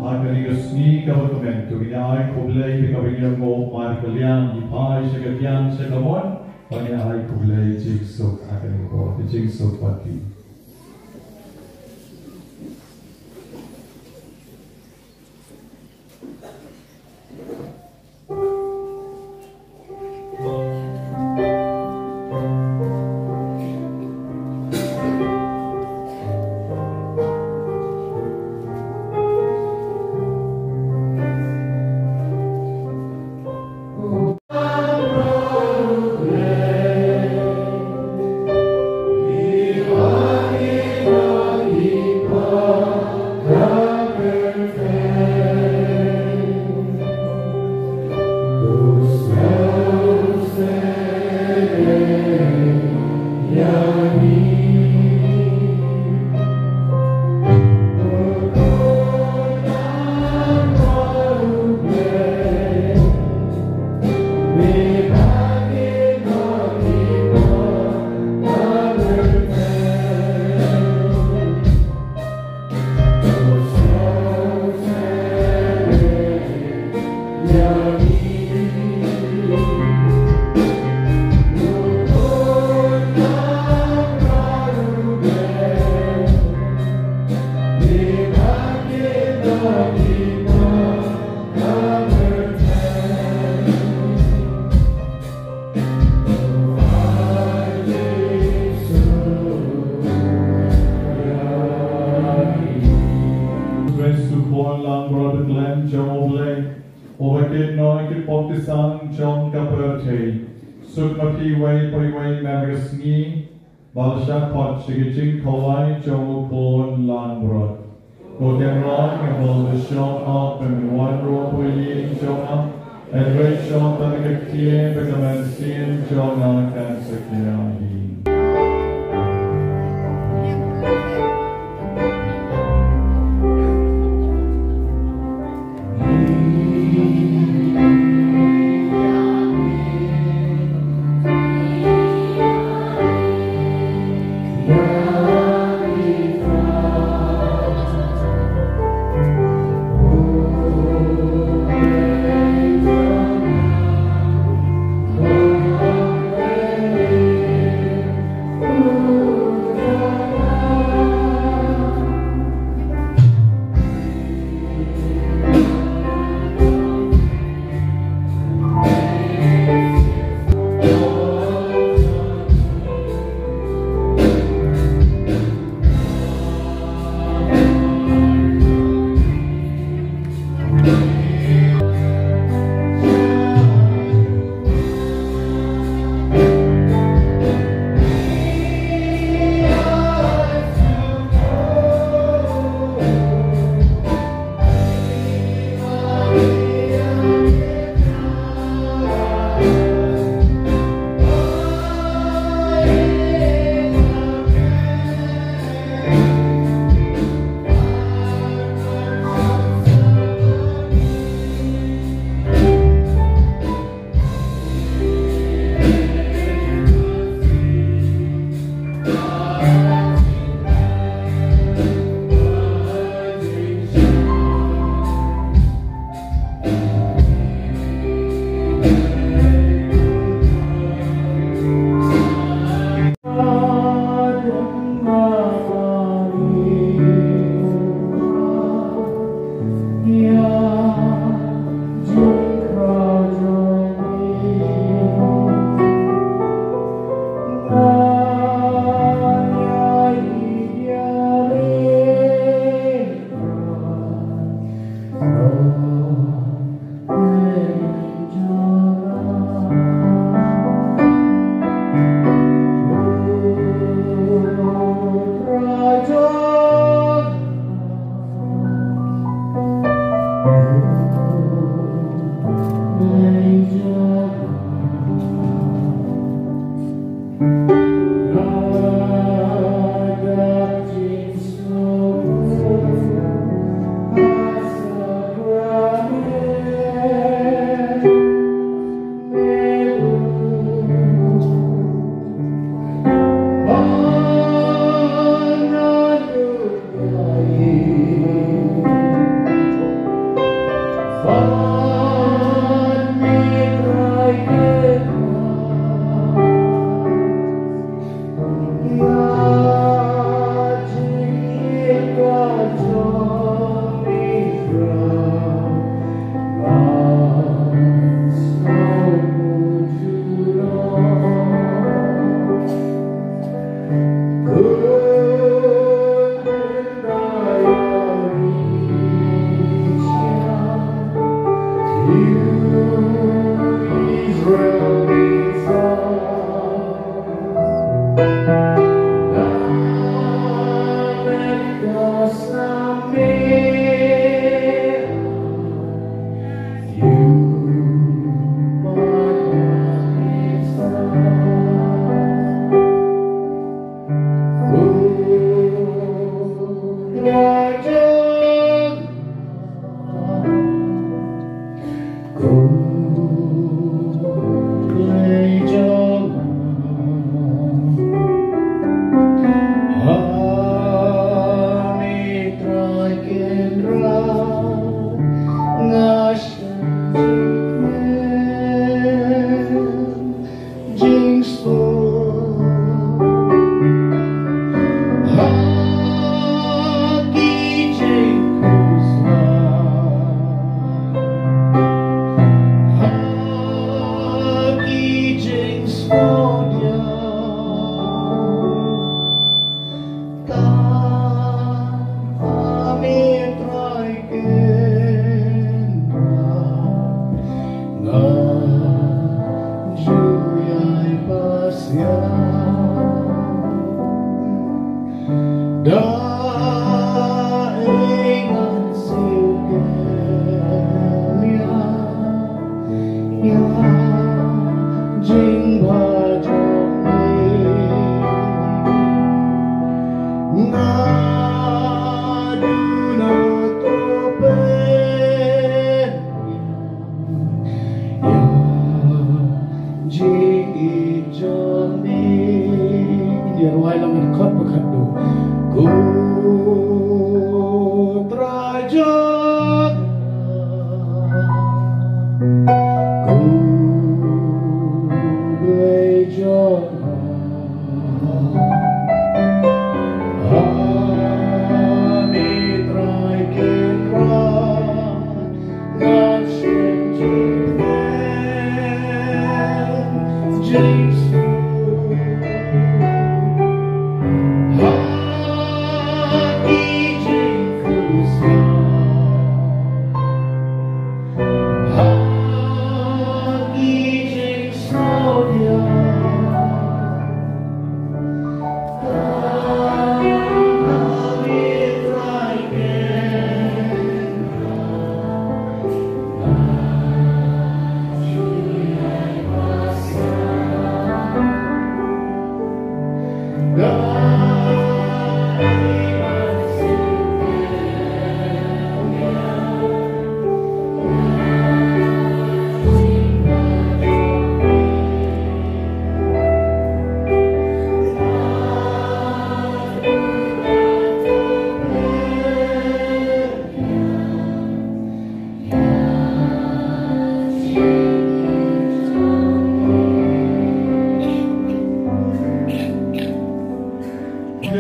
Ha kane ka sngi kaba kmen, to ngin ai khublei ïa kaba ngi ïoh mar kylliang, ngi phai sha ka biang sha ka mon. Ba ngi ai khublei jingsuk ha kane ka por, ka jingsuk bad phi. Khrist u khun langbrot khlem jong U Blei, uba kit noh ki pop ki sang jong ka pyrthei. Suk ma phi iwei pa iwei mynta ka sngi, ba la shah khot sha ka jingkhawai jong u khun langbrot. Ko Kynrad, nga bol ba shong ap, ba men wan ruh ha ïing jong nga. Hynrei shong tang ka ktien, ba ka mynsiem jong nga kan sa khia hi.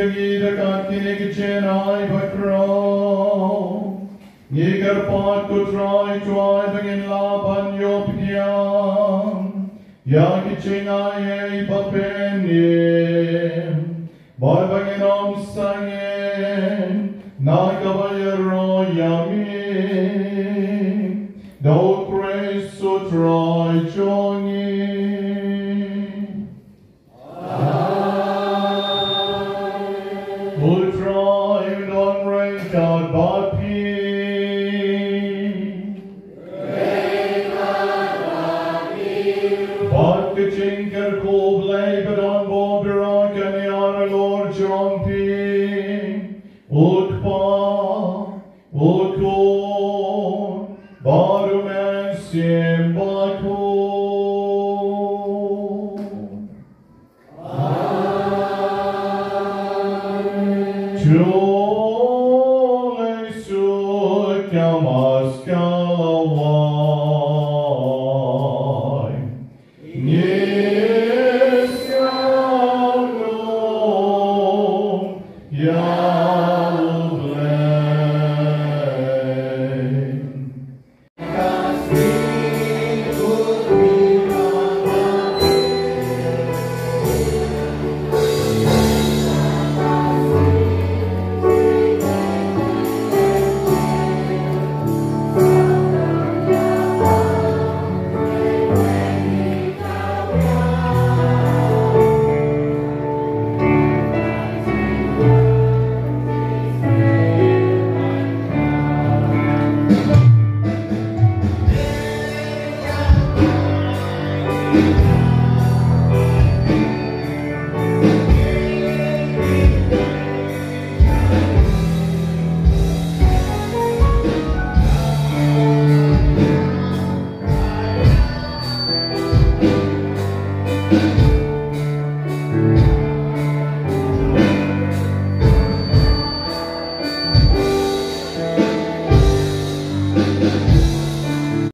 Ngi da ka kine ki jingïaroh bakhuid, ngi kyrpad ko Trai, Trai, ba ngin lah ban ïoh pdiang ïa ki jingaiei ba pynïeng, bad ba ngin ym sangeh na kaba ïaroh ïa ngi, da u Khrist u Trai jong ngi. U Trai un don ryngkat bad phi. Bad ka jingkyrkhu U Blei ba don bun baroh kan ïarap halor jong phi. U Kpa, U Khun, bad U Mynsiem